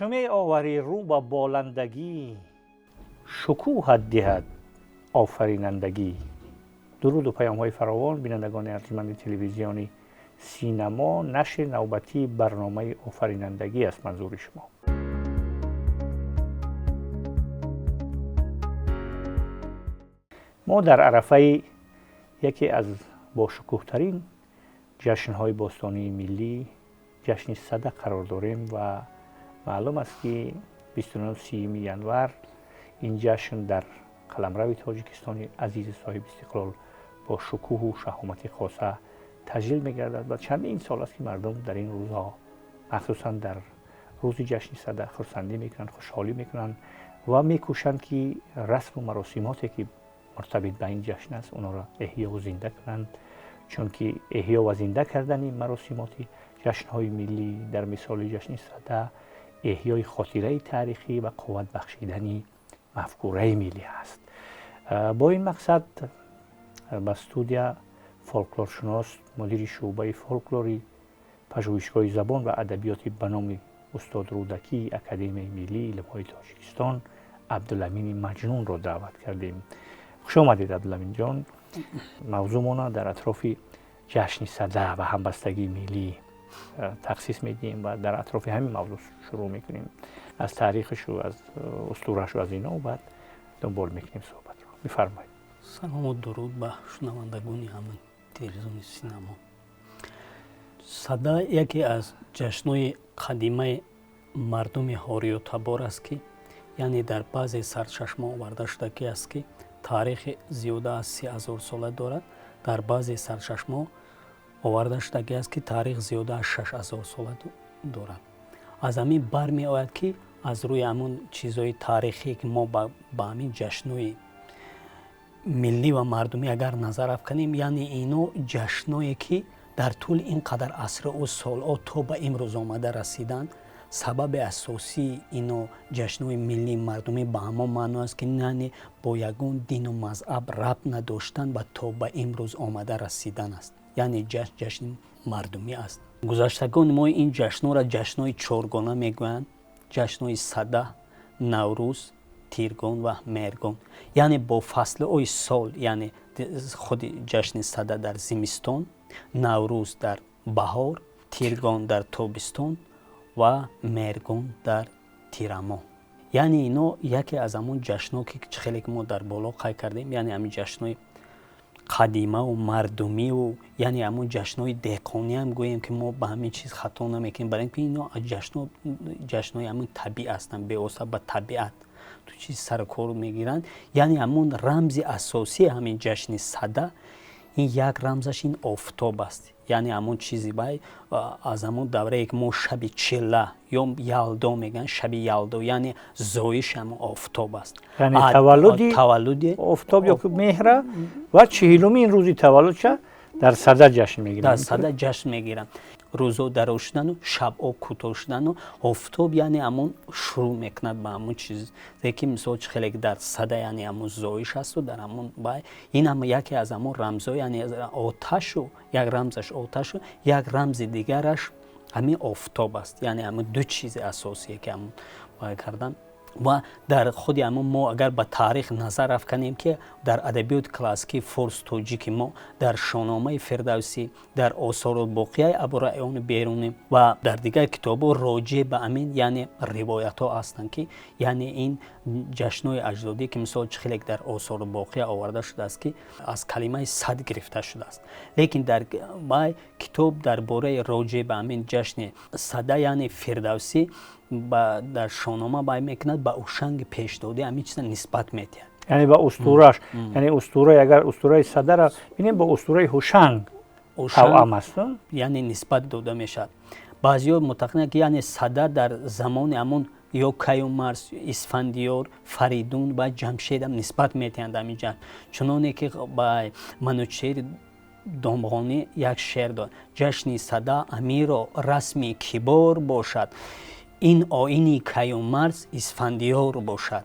Чу меоварӣ рӯ ба боландагӣ, шукӯҳат диҳад офаринандагӣ. Дуруду паёмҳои фаровон, бинандагони арҷманди телевизиони Синамо, нашри навбатии барномаи офаринандагӣ аст манзури шумо. Мо дар арафаи яке аз бошукӯҳтарин ҷашнҳои бостонии миллӣ, ҷашни Сада қарор дорем ва маълум аст, ки 29-30 январ ин ҷашн дар қаламрави Тоҷикистони азизи соҳиби истиқлол бо шукӯҳу шаҳомати хоса таҷлил мегардад ва чандин сол аст, ки мардум дар ин рӯзҳо, махсусан дар рӯзи ҷашни Сада, хурсандӣ мекунанд, хушҳолӣ мекунанд ва мекӯшанд, ки расму маросимоте, ки муртабит ба ин ҷашн аст, онҳоро эҳёву зинда кунанд, чунки эҳё ва зинда кардани маросимоти ҷашнҳои миллӣ дар мисоли ҷашни Сада эҳёи хотираи таърихӣ ва қувват бахшидани мафкураи миллӣ аст. Бо ин мақсад ба студия фолклоршунос, мудири шӯъбаи фолклори Пажӯҳишгоҳи забон ва адабиёти ба номи устод Рӯдакии Академияи миллии илмҳои Тоҷикистон Абдуламини Маҷнунро даъват кардем. Хуш омадед, Абдуламинҷон. Мавзӯъмона дар атрофи ҷашни Сада ва ҳамбастагии миллӣ тахсис медиҳем ва дар атрофи ҳамин мавзӯъ шурӯъ мекунем, аз таърихашу, аз устурашу, аз ино, баъд дунбол мекунем суҳбатро. Бифармоед. Салому дуруд ба шунавандагони ҳамин телевизиони Синамо. Сада яке аз ҷашнҳои қадимаи мардуми ҳориётабор аст, ки яъне дар баъзе сарчашма оварда шуда ки аст, ки таърихи зиёда аз 30 000 сола дорад, дар баъзе сарчашмаҳо оварда шудагӣ аст, ки таърих зиёда аз 6000 сола дорад. Аз ҳамин бармеояд, ки аз рӯи ҳамун чизҳои таърихие, ки мо ба ҳамин ҷашнҳои миллӣ ва мардумӣ агар назар афканем, яъне ино ҷашнҳое, ки дар тӯли ин қадар асру солҳо то ба имрӯз омада расиданд, сабаби асосии ино ҷашнҳои миллии мардумӣ ба ҳамон маъно аст, ки яъне бо ягон дину мазҳаб рабт надоштан ва то ба имрӯз омада расидан аст. Яъне ҷашн ҷашни мардумӣ аст. Гузаштагони мо ин ҷашнҳоро ҷашнҳои чоргона мегӯянд: ҷашнҳои Сада, Наврӯз, Тиргон ва Меҳргон, яъне бо фаслҳои сол, яъне худи ҷашни Сада дар зимистон, Наврӯз дар баҳор, Тиргон дар тобистон ва Меҳргон дар тирамоҳ. Яъне ино яке аз ҳамон ҷашнҳо, ки чӣ хеле ки мо дар боло қайд кардем, яъне ҳамин ҷашнҳои қадимаву мардумиву яъне ҳамон ҷашнҳои деҳқониам гӯем, ки мо ба ҳамин чиз хато намекунем, барои ин ки ино ҷашнҳо ҷашнҳои ҳамон табиъ ҳастанд, бевосита ба табиат ту чиз сарукор мегиранд. Яъне ҳамон рамзи асосии ҳамин ҷашни Сада ин як рамзаш ин офтоб аст. Яъне ҳамон чизи бай аз ҳамон даврае, ки мо шаби чилла ё Ялдо мегӯянд, шаби Ялдо, яъне зоиши ҳамон офтоб аст. Яъне таваллуди таваллуди офтоб ё меҳра ва чиҳилумин рӯзи таваллудша дар Сада ҷашн мегиранд. Дар Сада ҷашн мегиранд. Рӯзо дароз шудану шабҳо кӯтоҳ шудану офтоб яъне ҳамон шурӯъ мекунад ба ҳамон чизе, ки мисол чӣ хеле дар Сада яъне ҳамон зоиш асту дар ҳамон бай ин ҳам яке аз ҳамон рамзҳо, яъне оташу як рамзаш оташу як рамзи дигараш ҳамин офтоб аст. Яъне ҳамин ду чизи асосие, ки ҳамон бай кардан. Ва дар худи ҳамон мо агар ба таърих назар афканем, ки дар адабиёти классикии форс тоҷики мо, дар Шоҳномаи Фирдавсӣ, дар Осорулбоқияи Абурайёни Берунӣ ва дар дигар китобҳо роҷеъ ба ҳамин яъне ривоятҳо ҳастанд, ки яъне ин ҷашнҳои аҷдодӣ, ки мисол чӣ хеле дар Осорулбоқия оварда шудааст, ки аз калимаи сад гирифта шудааст, лекин дар вай китоб дар бораи роҷеъ ба ҳамин ҷашни Сада, яъне Фирдавсӣ дар Шоҳнома бай мекунад, ба Ушанги Пешдодӣ ҳамин чиза нисбат медиҳад. Яъне ба устурааш, яъне устураи, агар устураи Садаро бинем, бо устураи Ҳушанг тавъам аст. Яъне нисбат дода мешавад. Баъзеҳо муътақиданд, ки яъне Сада дар замони ҳамон ё Каюмарс, Исфандиёр, Фаридун ва Ҷамшедам нисбат медиҳанд ҳамин ҷашн, чуноне ки ба Манучери Домғонӣ як шеър дод: «Ҷашни Сада амиро расми кибор бошад, ин оини Каюмарс, Исфандиёр бошад».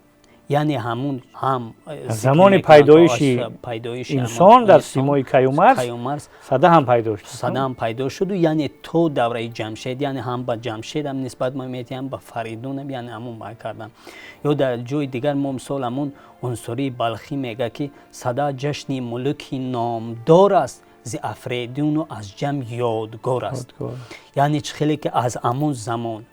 Яъне ҳамун ҳам замони пайдоиши инсон дар симои Каюмарс сада ҳам пайдо шуд, сада ҳам пайдо шуду, яъне то давраи Ҷамшед, яъне ҳам ба Ҷамшед ҳам нисбат медиҳам, ба Фаридунам, яъне ҳамун бай кардам. Ё дар ҷои дигар мо мисол ҳамун Унсурии Балхӣ мега, ки сада ҷашни мулуки номдор аст, зи Афредуну аз ҷам ёдгор аст. Яъне чӣ хеле ки аз ҳамун замон,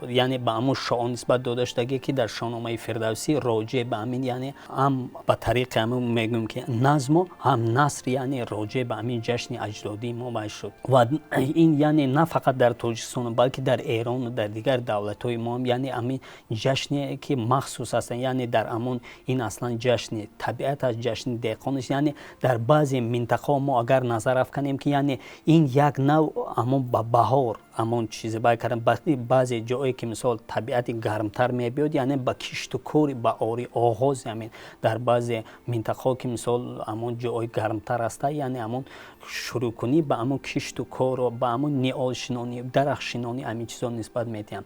яъне ба ҳамун шоҳ нисбат дода шудагӣ, ки дар Шоҳномаи Фирдавсӣ роҷеъ ба ҳамин, яъне ҳам ба тариқи ҳамун мегӯем ки назму ҳам наср, яъне роҷеъ ба ҳамин ҷашни аҷдодии мо бай шуд. Ва ин яъне на фақат дар Тоҷикистон, балки дар Эрону дар дигар давлатҳои мо, яъне ҳамин ҷашне ки махсус ҳастанд, яъне дар ҳамун ин аслан ҷашни табиат аст, ҷашни деҳқон аст. Яъне дар баъзе минтақаҳо мо агар назар афканем, ки яъне ин як нав ҳамун ба баҳор ҳамон чизе бай кардан, баъзе ҷое ки мисол табиати гармтар мебиёд, яъне ба кишту кори баҳорӣ оғоз, ҳамин дар баъзе минтақаҳо ки мисол ҳамон ҷои гармтар аста, яъне ҳамон шурӯъкунӣ ба ҳамон кишту кору ба ҳамон ниҳолшинонӣ, дарахтшинонӣ, ҳамин чизо нисбат медиҳам.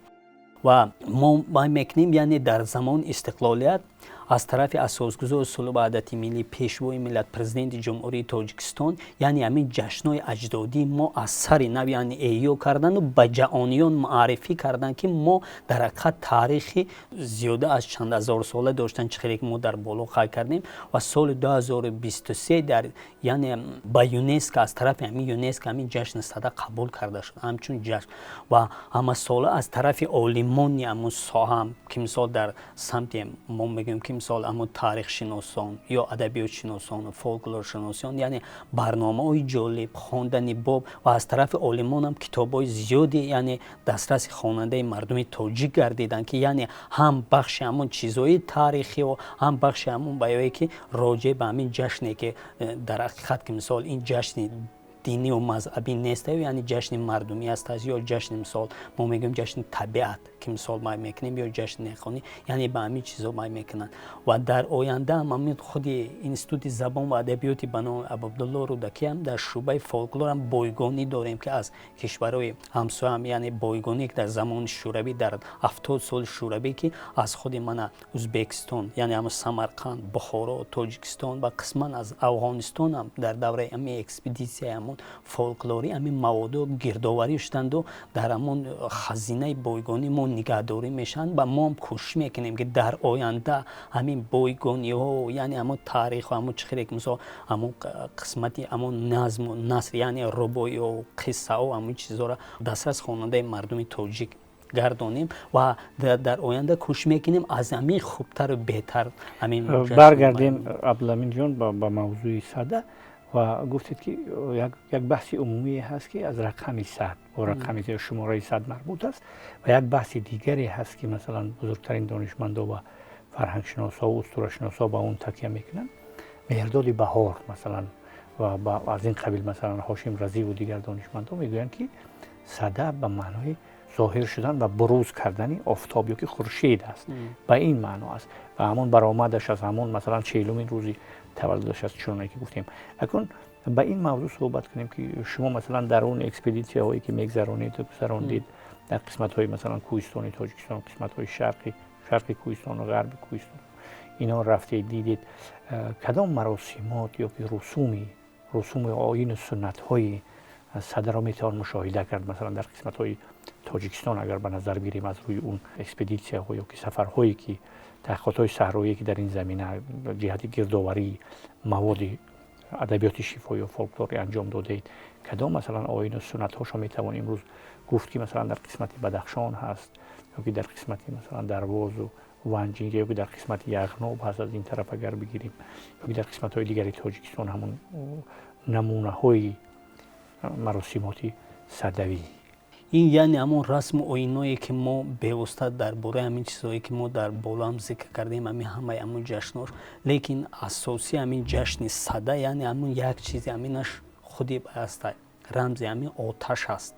Ва мо бай мекунем, яъне дар замони истиқлолият аз тарафи асосгузори сулҳу ваҳдати миллӣ, пешвои миллат, Президенти Ҷумҳурии Тоҷикистон, яъне ҳамин ҷашнҳои аҷдодии мо аз сари нав, яъне эҳё кардану ба ҷаҳониён муаррифӣ карданд, ки мо дар ҳақиқат таърихи зиёда аз чанд ҳазорсола доштан, чӣ хеле ки мо дар боло қайд кардем. Ва соли 2023 дар яъне ба ЮНЕСКО, аз тарафи ҳамин ЮНЕСКО ҳамин ҷашни сада қабул карда шуд ҳамчун ҷашн. Ва ҳамасола аз тарафи олимони ҳамун соҳа, ки мисол дар самти мо мегӯем, ки мисол ҳамун таърихшиносон ё адабиётшиносону фолклоршиносон, яъне барномаҳои ҷолиб, хондани боб, ва аз тарафи олимонам китобҳои зиёде, яъне дастраси хонандаи мардуми тоҷик гардиданд, ки яъне ҳам бахши ҳамун чизҳои таърихио, ҳам бахши ҳамун баёе ки роҷеъ ба ҳамин ҷашне, ки дар ҳақиқат ки мисол ин ҷашни динию мазҳабӣ нест, яъне ҷашни мардумӣ аст, ё ҷашни мисол мо мегӯем ҷашни табиат, ки мисол май мекунем, ё ҷашни деҳқонӣ, яъне ба ҳамин чизо май мекунанд. Ва дар оянда ҳам ҳамин худи Институти забон ва адабиёти ба номи Абуабдулло Рӯдакӣ ҳам дар шӯъбаи фолклор ҳам бойгонӣ дорем, ки аз кишварҳои ҳамсоя ҳам, яъне бойгонӣ ки дар замони шӯравӣ, дар 70 соли шӯравӣ, ки аз худи мана Узбекистон, яъне ҳамун Самарқанд, Бухоро, Тоҷикистон ва қисман аз Афғонистон ҳам дар давраи ҳамин экспедитсияи ҳамун фолклорӣ ҳамин маводо гирдоварӣ шуданду дар ҳамон хазинаи бойгонӣ мо нигаҳдорӣ мешаванд. Ва мо ҳам кӯшиш мекунем, ки дар оянда ҳамин бойгониҳо, яъне ҳамон таъриху ҳамон чӣ хеле мисол ҳамон қисмати ҳамон назму наср, яъне рубоиҳо, қиссаҳо, ҳамон чизҳоро дастрас хонандаи мардуми тоҷик гардонем. Ва дар оянда кӯшиш мекунем аз ҳамин хубтару беҳтар ҳамин. Баргардем, Абдуламинҷон, ба мавзӯи сада. Ва гуфтед, ки як баҳси умумие ҳаст, ки аз рақами 100 бо рақами шумораи 100 марбут аст, ва як баҳси дигаре ҳаст, ки масалан бузургтарин донишмандо ва фарҳангшиносҳо ва устурашиносҳо ба он такя мекунанд, Меҳрдоди баҳор масалан, ва аз ин қабил, масалан Ҳошим Разиву дигар донишмандҳо мегӯянд, ки сада ба маънои зоҳир шудан ва бурӯз кардани офтоб ё ки хуршед аст, ба ин маъно аст, ва ҳамон баромадаш аз ҳамон масалан 40-умин рӯзи таваллудаш аст, чуноне ки гуфтем. Акнун ба ин мавзӯъ суҳбат кунем, ки шумо масалан дар он экспедитсияҳое ки мегзаронед, гузарондед дар қисматҳои масалан кӯҳистони Тоҷикистон, қисматҳои шарқи кӯҳистону ғарби кӯҳистон ино рафтед, дидед, кадом маросимот ё ки русуми оину суннатҳои садаро метавон мушоҳида кард, масалан дар қисматҳои Тоҷикистон, агар ба назар гирем аз рӯи он экспедитсияҳо ё ки сафарҳое ки таҳқиқотҳои саҳроие ки дар ин замина ҷиҳати гирдоварии маводи адабиёти шифоӣ ё фолклорӣ анҷом додаед, кадом масалан оину суннатҳошо метавон имрӯз гуфт, ки масалан дар қисмати Бадахшон ҳаст, ё ки дар қисмати масалан Дарвозу Ванҷ ё ки дар қисмати Яғноб ҳаст, аз ин тараф агар бигирем, ё ки дар қисматҳои дигари Тоҷикистон ҳамон намунаҳои маросимоти садавӣ? Ин яъне ҳамон расму оиное, ки мо бевосита дар бораи ҳамин чизҳое, ки мо дар болоам зикр кардем, ҳамин ҳамаи ҳамон ҷашнҳош, лекин асосии ҳамин ҷашни сада, яъне ҳамон як чизи ҳаминаш худи аста рамзи ҳамин оташ аст.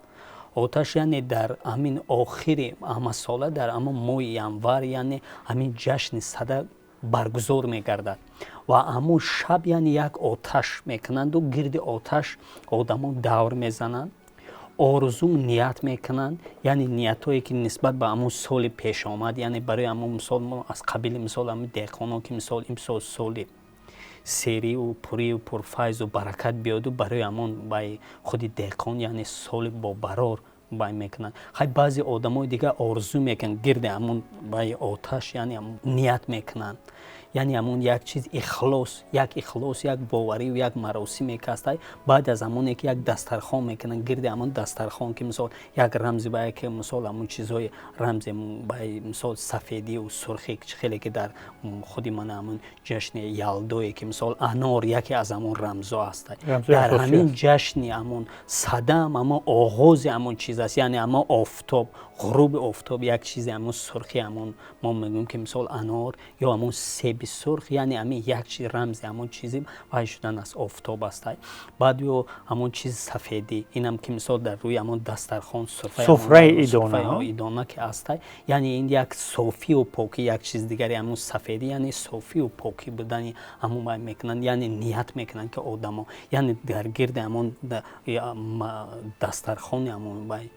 Оташ, яъне дар ҳамин охири ҳамасола, дар ҳамон моҳи январ, яъне ҳамин ҷашни сада баргузор мегардад. Ва ҳамон шаб, яъне як оташ мекунанду гирди оташ одамон давр мезананд. Орзу ният мекунанд, яъне ниятҳое ки нисбат ба ҳамун соли пешомад, яъне барои ҳамун мисол мо аз қабили мисол ҳамин деҳқонон, ки мисол имсол соли серию пурию пурфайзу баракат биёду, барои ҳамон бай худи деҳқон, яъне соли бобарор бай мекунанд. Хай, баъзе одамои дигар орзу мекунанд гирди ҳамун бай оташ, яъне ният мекунанд, яъне ҳамун як чиз ихлос, як ихлос, як боварию як маросиме ки ҳастай. Баъд аз ҳамоне ки як дастархон мекунанд, гирди ҳамон дастархон, ки мисол як рамзи ба ки мисол ҳамун чизҳои рамзи ба мисол сафедию сурхӣ, хеле ки дар худи мана ҳамун ҷашни Ялдое, ки мисол анор яке аз ҳамон рамзо ҳастай. Дар ҳамин ҷашни ҳамон Садам ҳамон оғози ҳамон чиз аст, яъне ҳамон офтоб, ғуруби офтоб, як чизе ҳамон сурхи, ҳамон мо мегӯем ки мисол анор ё ҳамон себи сурх, яъне ҳамин як чиз рамзи ҳамон чизи вай шудан аст, офтоб астай. Баъд ё ҳамон чизи сафедӣ, инам ки мисол дар рӯи ҳамон дастархон, суфраи идона, идона ки ҳастай, яъне ин як софию покӣ, як чиз дигари ҳамон сафедӣ, яъне софию покӣ будани ҳамон вай мекунанд, яъне ният мекунанд ки одамо, яъне дар гирди ҳамон дастархони ҳамон вай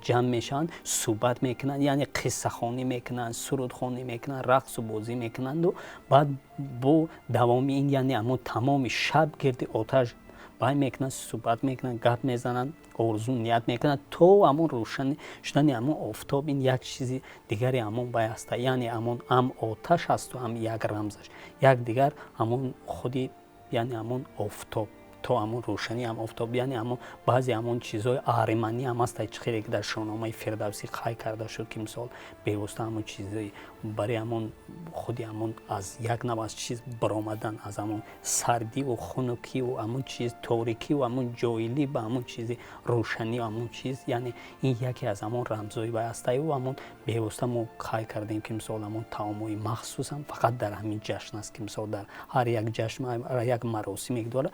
ҷамъ мешаванд, суҳбат мекунанд, яъне қиссахонӣ мекунанд, сурудхонӣ мекунанд, рақсу бозӣ мекунанду баъд бо давоми ин, яъне ҳамон тамоми шаб гирди оташ бай мекунанд, суҳбат мекунанд, гап мезананд, орзу ният мекунанд то ҳамон рӯшан шудани ҳамон офтоб. Ин як чизи дигари ҳамон вай ҳаста, яъне ҳамон ҳам оташ ҳасту ҳам як рамзаш, як дигар ҳамон худи, яъне ҳамон офтоб, то ҳамон рӯшанӣ ҳам офтоб, яъне ҳамон баъзе ҳамон чизҳои аҳриманӣ ҳам ҳаста, чӣ хеле ки дар Шоҳномаи Фирдавсӣ қайд карда шуд, ки мисол бевосита ҳамон чизои барои ҳамон худи ҳамон аз як нав аз чиз баромадан, аз ҳамон сардиву хунукиву ҳамон чиз торикиву ҳамон ҷоилӣ ба ҳамон чизи рӯшанию ҳамон чиз, яъне ин яке аз ҳамон рамзҳои вай ҳастаю. Ҳамон бевосита мо қайд кардем, ки мисол ҳамон таомҳои махсусам фақат дар ҳамин ҷашн аст, ки мисол дар ҳар як ҷашн, ҳар як маросиме ки дорад,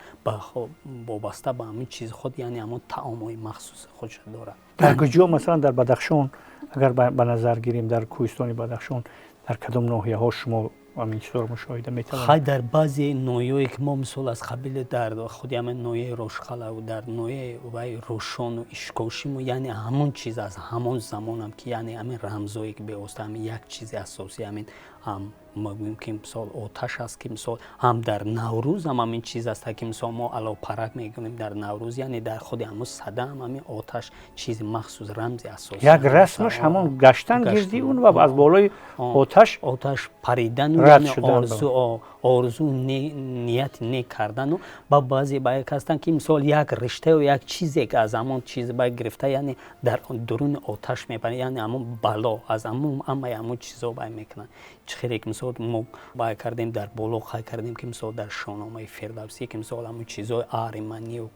вобаста ба ҳамин чизи худ, яъне ҳамон таомҳои махсуси худша дорад. Дар куҷо, масалан, дар Бадахшон агар ба назар гирем, дар кӯҳистони Бадахшон дар кадом ноҳияҳо шумо ҳамин чизҳоро мушоҳида метавонед? Хай, дар баъзе ноҳияое ки мо мисол аз қабили дар худи ҳамин ноҳияи Рошқалаву дар ноҳияи вай Рӯшону Ишкошиму, яъне ҳамон чиз аз ҳамон замонам ки, яъне ҳамин рамзое ки бевосита ҳамин як чизи асосӣ ҳамин ҳам мо гӯем ки мисол оташ аст, ки мисол ҳам дар Наврӯз ҳам ҳамин чиз аст, ки мисол мо аловпарак мекунем дар Наврӯз, яъне дар худи ҳамон Сада ҳам ҳамин оташ чизи махсус, рамзи асосӣ. Як расмаш ҳамон гаштан гирди он ва аз болои оташ оташ паридану орзу ният нек кардану. Ба баъзе ба як ҳастанд, ки мисол як риштаю як чизе ки аз ҳамон чиз ба гирифта, яъне дар дуруни оташ мепаранд, яъне ҳамон бало аз ҳамон ҳамаи ҳамон чизо бай мекунанд. Чӣ хеле ки мисол мо бай кардем, дар боло қайд кардем, ки мисол дар Шоҳномаи Фирдавсӣ, ки мисол ҳамон чизои аҳриманию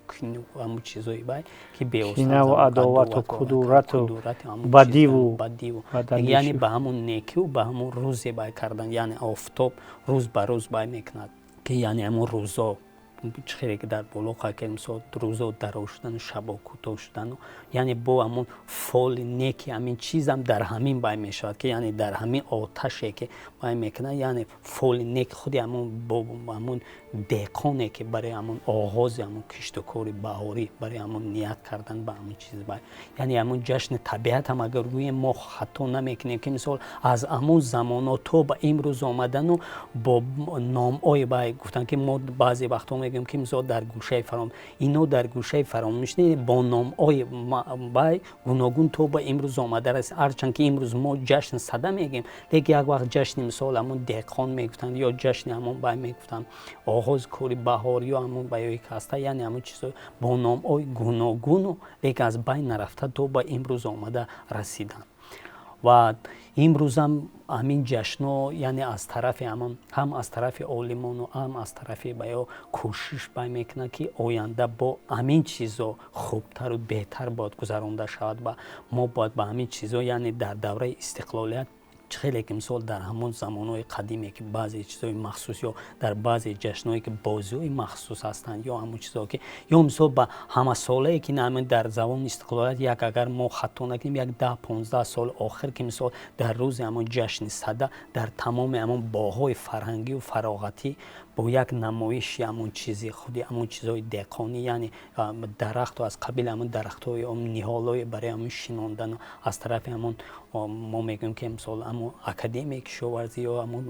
ҳамон чизои бай ки бевоситу адовату кудурату бадиву бадиву, яъне ба ҳамон некию ба ҳамон рӯзе бай кардан, яъне офтоб рӯз ба рӯз бай мекунад, ки яъне ҳамон рӯзо, чӣ хеле ки дар боло қайд кардем, мисол рӯзо дароз шудану шабо кӯтоҳ шудану, яъне бо ҳамон фоли неки ҳамин чизам дар ҳамин бай мешавад, ки яъне дар ҳамин оташе ки бай мекунад, яъне фоли нек худи ҳамон ҳамон деҳқоне ки барои ҳамон оғози ҳамон киштукори баҳорӣ, барои ҳамон ният кардан ба ҳамон чиз бай, яъне ҳамон ҷашни табиат ҳам агар гӯем, мо хато намекунем, ки мисол аз ҳамон замонҳо то ба имрӯз омадану бо номҳои бай гуфтанд, ки мо баъзе вақтҳо мегӯем, ки мисол дар гӯшаи фаром ино дар гӯшаи фаромӯш бо номҳои бай гуногун то ба имрӯз омада расид. Ҳарчанд ки имрӯз мо ҷашни Сада мегӯем, лекин як вақт ҷашни мисол ҳамон деҳқон мегуфтанд ё ҷашни ҳамон бай мегуфтанд, оғози кори баҳор ё ҳамон баёи ки ҳаста, яъне ҳамон чизҳо бо номҳои гуногуну, лекин аз байн нарафта то ба имрӯз омада расиданд. Ва имрӯзам ҳамин ҷашнҳо, яъне аз тарафи ҳамон ҳам аз тарафи олимону ҳам аз тарафи баё кӯшиш бай мекунад, ки оянда бо ҳамин чизо хубтару беҳтар бояд гузаронда шавад ва мо бояд ба ҳамин чизо, яъне дар давраи истиқлолият. Хеле ки мисол дар ҳамон замонҳои қадиме, ки баъзе чизҳои махсус ё дар баъзе ҷашнҳое, ки бозиҳои махсус ҳастанд, ё ҳамон чизҳо, ки ё мисол ба ҳамасолае, ки ҳамин дар замони истиқлолият як, агар мо хато накунем, як 10-15 соли охир, ки мисол дар рӯзи ҳамон ҷашни Сада дар тамоми ҳамон боғҳои фарҳангию фароғатӣ бо як намоиши ҳамон чизи худи ҳамон чизҳои деҳқонӣ, яъне дарахту аз қабили ҳамон дарахтҳои ниҳолҳои барои ҳамон шинондану аз тарафи ҳамон мо мегӯем, ки мисол ҳамон Академияи кишоварзӣ ё ҳамон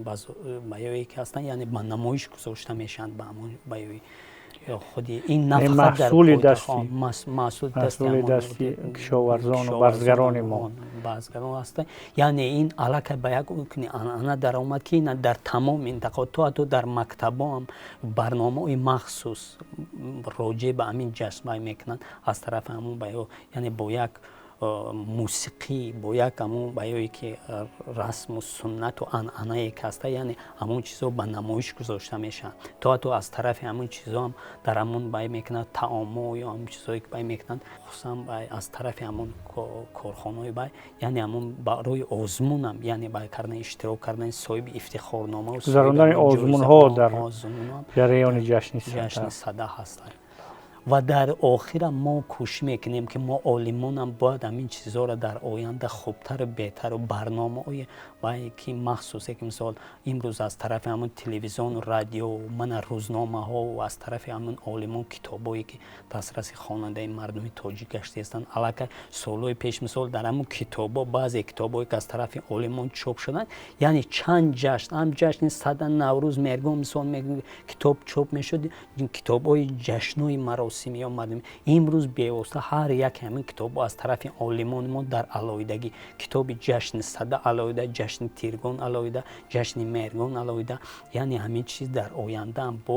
баёе ки ҳастанд, яъне ба намоиш гузошта мешаванд, ба ҳамон баёи худи ин на маҳсули дасти кишоварзону барзгарони мо. Барзгарон ҳастанд. Яъне ин аллакай ба як анъана даромад, ки дар тамом минтақаҳо, то ҳатто дар мактабҳо ҳам барномаҳои махсус роҷеъ ба ҳамин ҷашн бай мекунанд аз тарафи ҳамон баё, яъне бо як мусиқӣ, бо як ҳамон баёе ки расму суннату анъанае ки ҳаста, яъне ҳамон чизҳо ба намоиш гузошта мешаванд. То ҳатто аз тарафи ҳамон чизҳоам дар ҳамон бай мекунанд, таомҳо ё ҳамон чизҳое ки бай мекунанд, хусусан аз тарафи ҳамон корхонаҳои бай, яъне ҳамон барои озмунам, яъне бай кардан, иштирок кардан, соҳиби ифтихорнома. Гузарондани озмунҳо дар ҷараёни ҷашни Сада ҳастанд. Ва дар охира мо кӯшиш мекунем, ки мо олимонам бояд ҳамин чизҳоро дар оянда хубтару беҳтару барномаҳои вай ки махсусе, ки мисол имрӯз аз тарафи ҳамон телевизиону радио, мана рӯзномаҳо, аз тарафи ҳамон олимон китобҳое ки дастраси хонандаи мардуми тоҷик гаштаистанд, аллакай солҳои пеш мисол дар ҳамон китобҳо, баъзе китобҳое ки аз тарафи олимон чоп шуданд, яъне чанд ҷашн, ҳам ҷашни Сада, Наврӯз, Меҳргон, мисол китоб чоп мешуд, китобҳои ҷашнҳои маросими ё мардуми. Имрӯз бевосита ҳар яке ҳамин китобҳо аз тарафи олимони мо дар алоҳидагӣ, китоби ҷашни Сада алоҳида, ҷашни Тиргон алоҳида, ҷашни Меҳргон алоҳида, яъне ҳамин чиз дар ояндаам бо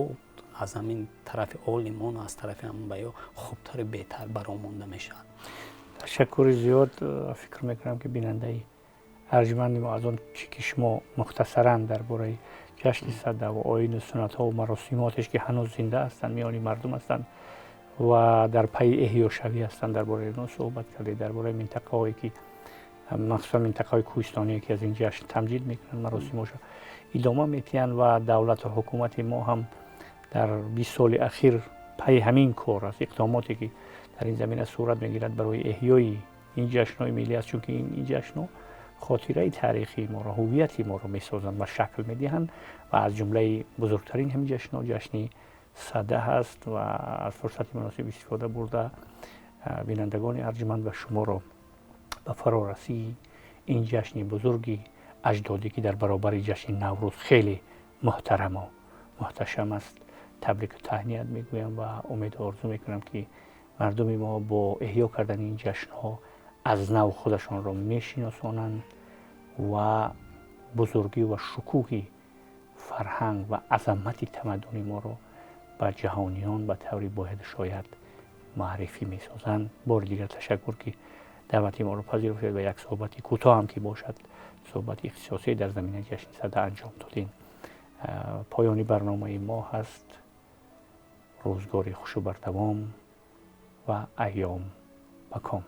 аз ҳамин тарафи олимон, аз тарафи ҳамин баё хубтару беҳтар баромонда мешавад. Ташаккури зиёд. Фикр мекунам, ки бинандаи арҷманди мо аз он чи ки шумо мухтасаран дар бораи ҷашни Сада ва оину суннатҳо маросимотеш, ки ҳанӯз зинда ҳастанд, миёни мардум ҳастанд ва дар пайи эҳёшавӣ ҳастанд, дар бораи онҳо суҳбат кардед, дар бораи минтақаҳое ки, махсусан минтақаҳои кӯҳистоние, ки аз ин ҷашн тамҷид мекунанд, маросимҳоша идома медиҳанд ва давлату ҳукумати мо ҳам дар 20 соли ахир пайи ҳамин кор аст, иқдомоте ки дар ин замина сурат мегирад барои эҳёи ин ҷашнҳои миллӣ аст, чунки ин ҷашнҳо хотираи таърихии моро, ҳуввияти моро месозанд ва шакл медиҳанд. Ва аз ҷумлаи бузургтарин ҳамин ҷашнҳо ҷашни Сада ҳаст. Ва аз фурсати муносиб истифода бурда, бинандагони арҷманд ва шуморо ба фарорасии ин ҷашни бузурги аҷдодӣ, ки дар баробари ҷашни Наврӯз хеле муҳтараму муҳташам аст, табрику таҳният мегӯям ва умеду орзу мекунам, ки мардуми мо бо эҳё кардани ин ҷашнҳо аз нав худашонро мешиносонанд ва бузургӣ ва шукӯҳи фарҳанг ва азамати тамаддуни моро ба ҷаҳониён ба таври бояду шояд муаррифӣ месозанд. Бори дигар ташаккур, ки даъвати моро пазируфтед ва як суҳбати кӯтоҳ ҳам ки бошад, суҳбати ихтисосӣ дар заминаи ҷашни Сада анҷом додем. Поёни барномаи мо ҳаст. Рӯзгори хушу бардавом ва айём ба ком.